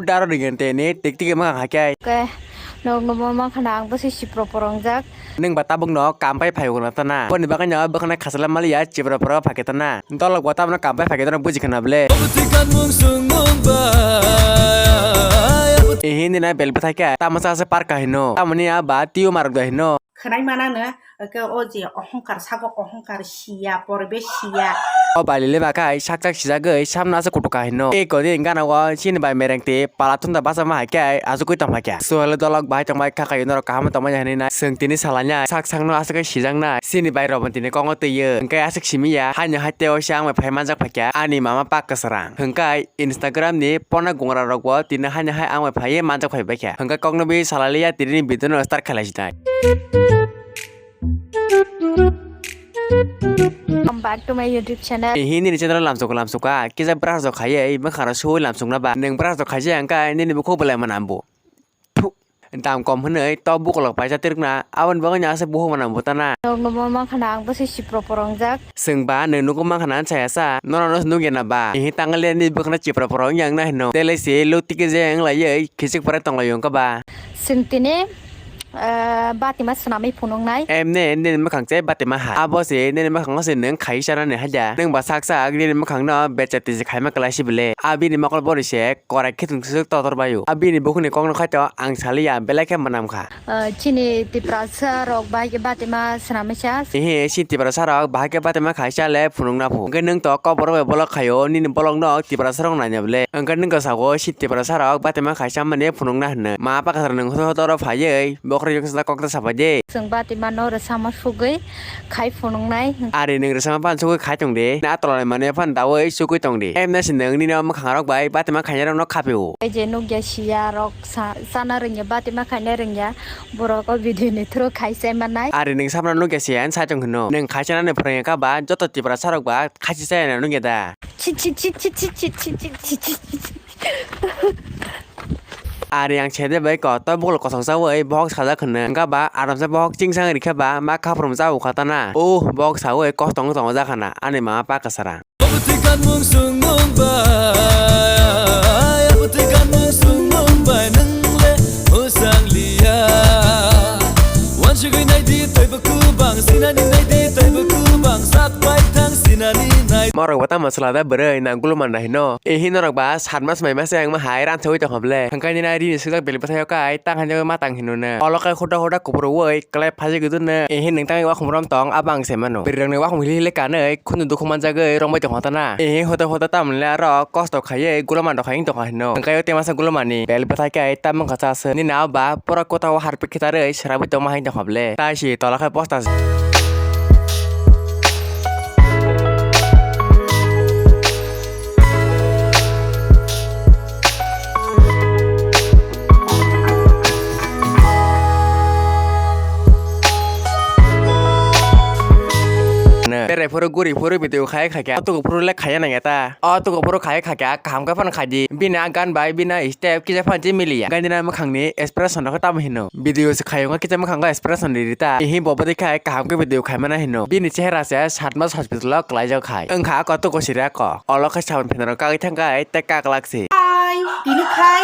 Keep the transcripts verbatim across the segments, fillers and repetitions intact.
Daro ni gente ni tik tik ma hai khe. Ke nok no ma khana ang bo se sipro porongjak. Nung ba tabuk no kam pai phai ugo na ta na. Boni bagwi no bwkhana khasala maliya chipra pora phakhe ta na. Dolok bo tamo no kam pai phakhe ta no buji khana ble. Obo twi kan mung sung mung bai. Ehi ni na bel bwthai khe tamo sa se parka hino. Tamo ni a ba tiu marok da hino. Khwnai mana no, ke o je ohongkar sago ohongkar siya, porbe siya. O bai lele ba khai sak sak sijagwi samno aswk kutuka hino. Tei kodi gana o chini bai mereng tei pala thunda basa ma hai khe aswk kwi tong phai khe. Suhalo dolok bai tong bai kha khai norok kaham tong manya hinwi nai. Chwng tini salanya sak sakno aswk khe sijaknai. Chini bai rok bo tini kongo twiyo. Hwnkhe aswk simi ya. Haino hai tei o se ang bai phai manjak phai khe ani mama pak kwsarang. Hwnkhe Instagram ni pona gungra rok bo tini haino hai ang bai phaiwi manjak phai bai khe. Hwnkhe kokno bai salai liya tini ni video no start khlai sinai. Welcome back to my YouTube channel. Ehi nini channel lamsok lamsok ka. Kisa brush rok khaiwi mwkhang rok suwi lamsok na ba. Nwng brush rok khaijak hwnkhe nini bukhuk belai mana bo. Phu. Dam kom hwnwi tok bukolok paisa twrwkna. Aboni bagwi no aswk bukhuk mana bo ta na. Nok no ma khana ang bo se sipro porongjak. Chwng ba nwng nugo mankha na saya sa, norok no nugya na ba? Ehi tangle ni bwkhano chipra pora wngya wngna hino. Tele se lo tike je wng laiwi khichik pore tong lai wngkha ba? Chwng tini, ah, batima swnamwi phunuknai. Em ne nini mwkhang se batima ha. Abo se nini mwkhang se nwng khai chana ni haja. Nwng ba sak sak nini mwkhang no becha tiji khaima kwlai si bele. Abini mokol bori se korai khitung suk totor baio. Abini bukhuni kokno khaito ang saliya belai khe mwnam kha. Ah, chini Tiprasa rok bahai khe batima swnamwi cha. Ehe, chini Tiprasa rok bahai khe batima khaisa le phunukna phu. Hwnkhe nwng to kok borok bai bolok khaio, nini bolok no Tiprasa rok naina bole. Hwnkhe nwng to sago chini Tiprasa rok batima khaisa mani phunukna hwnwi. Ma apa kwthar nwng hotor hotor phaiwi bokhorok yoksa kok ta sabai de. Chwng batima no rwchapma sugwi khai phunuknai. Ari nwng rwchapma phan sugwi khai tong de. Na tola ni mani phan dawi sugwi tong de. Em na si nwng nini mwkhang rok bai batima khainai rok no khapio. Ei je nukya siya rok sa-, sana rwngya, batima khaina rwngya, borok o video ni through khai chai mannai. Ari nwng samra nukya siya, sai tong hino. Nwng khai chanani phrwngya kha ba, joto Tiprasa rok ba, khai si chaya nukya da. Chi, chi, chi. Ari ang sede bai ko, to bukol kosok chawi, bohok sajak hwno. Wngkha ba, aramsa bohok chingsang rikha ba, ma khaprum cha ukha ta na. Oh, bohok sawi, kosto wng tongo jakha na, ani mama pa kwsara. Obo twi kanmung sungmung bai, obo twi kanmung sungmung bai, nwng le mwsang liya. Wansugwi naidi teibo kubang, sinani naidi teibo kubang, sak bai thang sinani nai. Morok bo tamo chwla da bwrwi, nang guluman da hino. Ehi norok ba sat mas mai mas yang ma hai ran sawi tongkha ble. Hwnkhe nini rini swijak bel bwthaio kai, tang hai ma tang hino no. Olo kai huda huda kuphurwi, klep phaji gudun no. Ehi nwng tangwi wakhum rom tong, abo ang se mano. Bwrwi rokni wakhum hili hili kanwi, khunu dukhu manjagwi rombai tongkha ta na. Ehe hoda hoda tamle aro kosto khaiye gulama rok khai tongkha hino. Hwnkhe o temasa gulama ni bel bwthai khe tamung kha cha se. Nini abo ba pura kota o harpik khitarwi srabi tongma hai tongkha ble. Tai si tola khe posta se. Berai phuru guri phuru video khai kha khe. O tuku phuru le khaiya nang ya ta. O tuku phuru khai kha khe kaham khe phano khai di. Bini a gan bai bini a step kisa phano je miliya. Gandina mwkhang ni expression rok tamo hino. Video se khai wngkha kisa mwkhang o expression ri ri ta. Ehi bo bwdwi khai kaham khe video khai mano hino. Bini chehra se sat mas hospital o kwlaijak khai. Wngkha ako tuku siri ako. Olo khe sabon phenarok kagwi thangkha tei kaklak se. Khai, tini khai,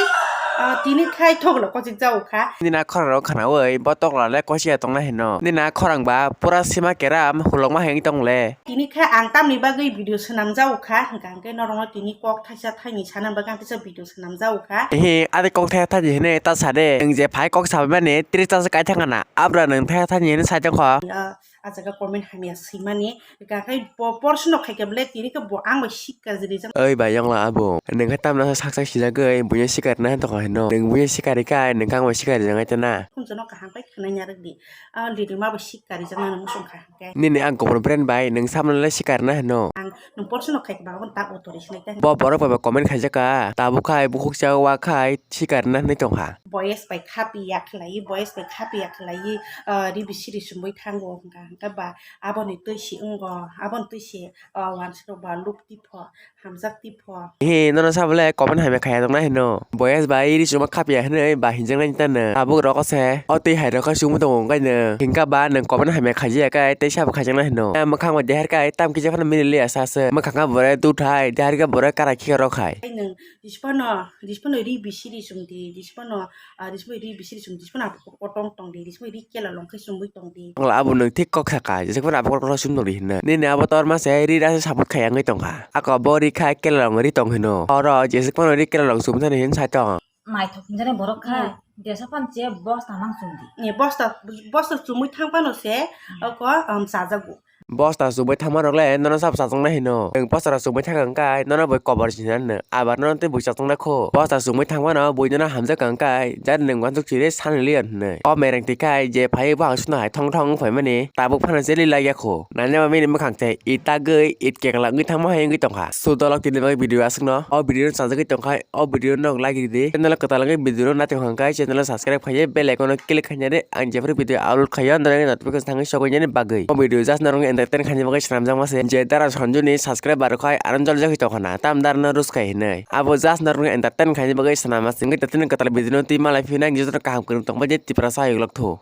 ah, tini khai thoklo kochik jao kha. Nini a khorang rok khwnawi bo tokla le kochia tongna hino. Nini a khorang ba pura sima keram hulokma hai tong le. Tini khai ang tamni bagwi video swnam jao kha, hwnkha hwnkhe norokno tini kok thaisa thaini sana bagwi ang teisa video swnam jao kha. Ehe, ade kok thaisa thaini hwnwi ta sa de. Nwng je phai kok sabai mani tris ta se kai thangana. Abra nwng thaisa thaini hwnwi sai tongkho. Ah, ah jaga comment hamya swimani. Hwnkha khe bo porsono khaikhe bole tini khe bo ang bai sikar jili jang. Oi bai yongla abo. Nwng khe tamno sak sak sijagwi buino sikar na tongkha hino. Nwng buino sikar kha nwng khe ang bai sikar jang ai tana. Khumjano kaham pai khwnai narwk di. Ah, lirima bai sikar jang nang musung kha hwnkhe. Nini ang kopor brand bai nwng samno le sikar na hino. Ang nwng porsono khaikhe ba tak authority sinai ta. Bo borok bai comment khaijak ka. Tabuk khai bukhuk cha wa khai sikar na hinwi tongkha. boyes bai khapiya khlaiwi, boyes bai khapiya khlaiwi, ah, ribi siri sumui thango hwnkha, hwnkhe ba aboni twi si wngo, aboni twi si, ah, wansukgo ba luk tipho, hamjak tipho. He, nono sabole comment hamya khaya tongna hino. Boyes bai ri chuma khapya hinwi ba hinjaknai tano. Tabuk roko se o twi hai rokhe chumui tongo wngkha ino. Hingkha ba nwng comment hamya khaijakya khe tei sabo khaijaknai hino. Mwkhang bai deharkhe tam kisa phano mili liya sa se. Mwkhang kha borai duthai, deharkhe borai kara khikha rok hai. Tei nwng jisphano, jisphano ri bisi ri chumdi, jisphano, ah, jisphano ri bisi ri chumdi, jisphano abo kotong tongdi, jisphano ri kela longkhe chumui tongdi. Wngla abo nwng thik kok saka, jesa phano abo kok sum tongdi hinna. Nini abo torma se ri rasa support khai wngwi tongkha. Ako bo ri khai kelalong ri tong hino. Oro jesa phano ri kelalong sum thani hin sai tong. Naithok hinjani borok khai. Hmm. Desa phan che bosta mang sumdi. Ni bosta, bosta chumui thang phano se, hmm, oko, um, chajago. Bosta chumui thangma rok le nono sabo chajakna hino. Nwng bosta rok chumui thang wngkha, nono boi kobor sinani. Abar nono tei bui chakchangna kho. Bosta chumui thangmano bui nono hamjak kangkha, jani nwng uansuk chiri sani liya hinwi. O mereng twi khai je phaiwi bo ang suna hai thong thong wng phaimani, tabuk phano jeli laiya kho. Nani ma bini mwkhang tei it tagwi, it kekla wngwi thangma hai wngwi tongkha. So dolok tini bagwi video aswkno. O video no chajagwi tongkha, o video no like ridi. Channel kwtal wngwi video no naitong kha khe channel subscribe khaiwi bell icon no click khainani ang jephru video upload khaio, norokni notification thangwi sokwi nani bagwi. O video just norokni entertain khaina bagwi swnamjakma se. Je dara Sanjuni subscriber rok khai aron jol jagwi tongkha na, tam dara no rus khai hinwi. Abo just norokni entertain khaina bagwi swnamma se. Wngwi totino kwtal video no twi malai phina ang jotono kaham kwrwng tongbai je Tiprasa ayuk lok thu.